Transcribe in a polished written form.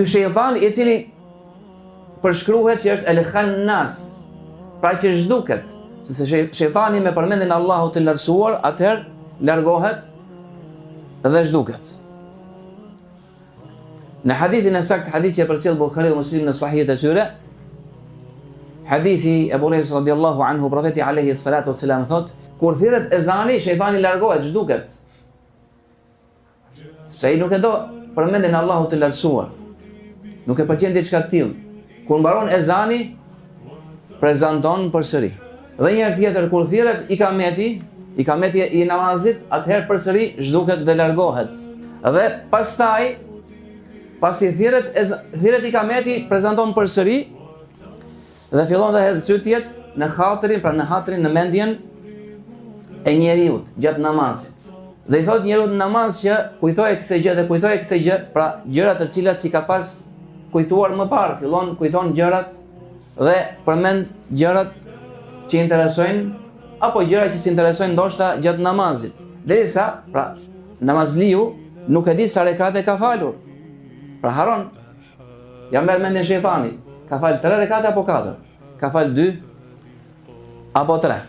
Ky shejtan i cili përshkruhet që është el khannas, pra që zhduket, sepse shejtani me përmendjen e Allahut të lartësuar, atëherë largohet dhe zhduket. Në hadithin e saktë, hadith që e përcjell Buhariu dhe Muslimi në sahihet e tyre, hadithi i Ebu Hurejrës radiallahu anhu, profeti alejhi salatu selam thot, kur thirret ezani, shejtani largohet, zhduket. Sepse ai nuk e do përmendjen e Allahut të lartësuar. Nuk e pëlqen diçka të tillë. Kur mbaron ezani, prezanton përsëri. Dhe një herë tjetër kur thirret ikameti, ikameti i namazit, atëherë përsëri zhduket dhe largohet. Dhe pastaj pasi thirret thirret ikameti, prezanton përsëri Dhe fillon dhe hedh cytjet në hatrin, pra në hatrin në mendjen e njeriut gjatë namazit. Dhe i thot njeriut në namaz që kujtoje këtë gjë dhe kujtoje këtë gjë, pra gjërat të cilat s'i ka pas kujtuar më parë, fillon kujton gjërat dhe përmend gjërat që interesojnë apo gjërat që s'i interesojnë ndoshta gjatë namazit. Derisa, pra, namazliu nuk e di sa rekate ka falur. Pra harron Ja merr mendjen shejtani, ka fal 3 rekate apo 4? Ka fal 2 apo 3?